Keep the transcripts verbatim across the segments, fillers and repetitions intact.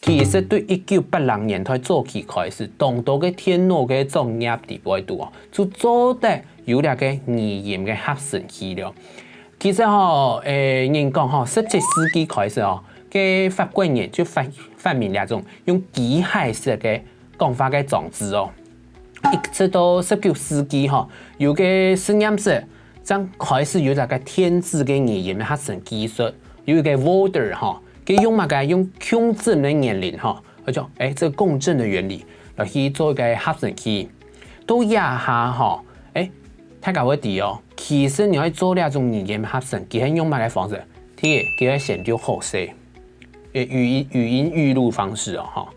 其實對一九八零年代早期開始，當多个電腦个作業底背肚哦，就做得有這个語音个合成器了。其實吼，誒，人講吼，十七世紀開始哦，个法國人就發發明這種用機械式个講話个裝置哦。一直到十九世紀吼，有个實驗室正開始有這个電子个語音个合成技術，有一个Voder吼，佢用麼个？用共振个原理吼，或者誒，這个共振个原理來去做一个合成器。到這下吼，誒，大家會知哦，其實你愛做這種語音合成，佢係用麼个方式？第一，佢愛先錄好勢，誒，語音語音預錄方式哦，吼。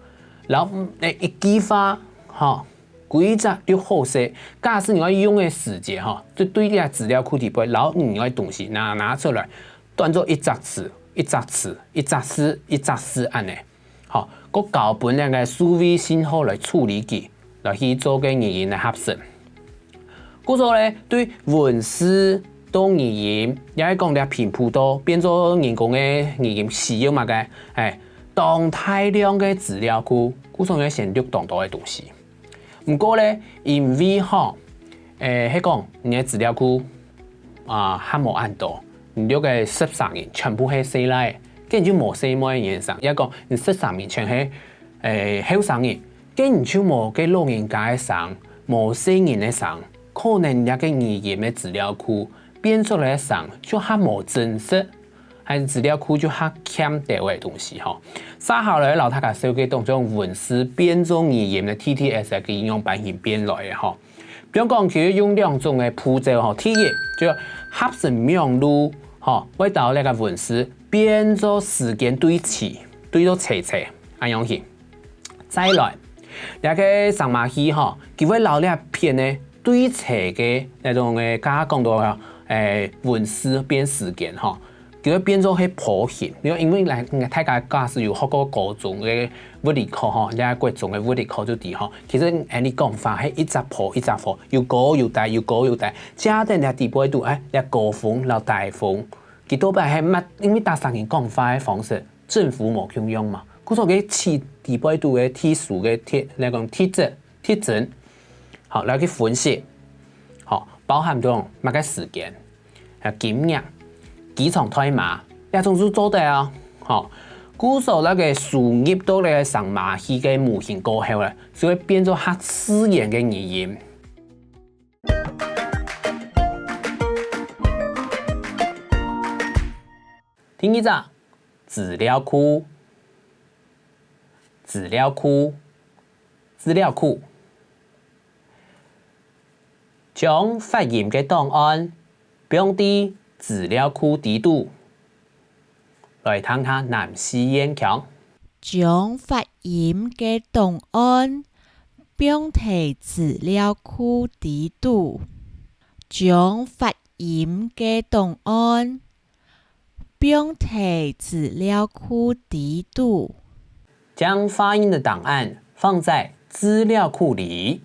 然後誒，一句話吼， 歸隻錄好勢，假使你愛用个時節吼，就對這資料庫底背，然後你愛東西拿拿出來，當做一隻詞、一隻詞、一隻字、一隻字恁呢。好，過交分兩个數位信號來處理佢，來去做个語音个合成。故所咧，對文字到語音，也係講這平鋪到變做人工个語音，需要麼个？誒，當大量个資料庫，故所愛先錄當多个東西。 毋過咧，因為吼，誒，係講你个資料庫啊，還無恁多，你錄个十三人全部係細倈，根本就無細妹个人聲。也講你十三人全係誒後生人，根本就無个老人家个聲，無細人个聲，可能這个語音个資料庫變出來个聲就還無真實。 還資料庫就較欠兜个東西吼。接下來摎大家紹介當中文字變做語音个T T S个應用版型變來个吼。比如講，佢用兩種个步驟吼，第一就合成網路吼，會摎這个文字變做時間對齊，對到齊齊，恁樣去。 再來，這个聲麻器吼，佢會摎這片呢對齊个該種个，剛剛講到个，誒，文字變時間吼，佢會變做係波形。因為因為來大家假使有學過高中个物理課吼，這國中个物理課就知吼，其實誒你講話係一隻波一隻波，有高有低，有高有低，加等這底背肚，誒，這高峰摎低峰，佢多半係乜，因為逐儕人講話个方式，振幅無共樣嘛，故所个起底背肚个特殊个特，來講特質、特徵，好來去分析，好包含著麼个時間，啊金額、幾長代碼，這種就做得啊。好，故所該个輸入到該个聲麻器个模型過後咧，就會變做較自然个語音。第二隻，資料庫，資料庫，資料庫。將發音个檔案放在資料庫底肚。來聽下南四縣腔。將發音个檔案放在資料庫底肚。將發音个檔案放在資料庫底肚。將發音的檔案放在資料庫裡。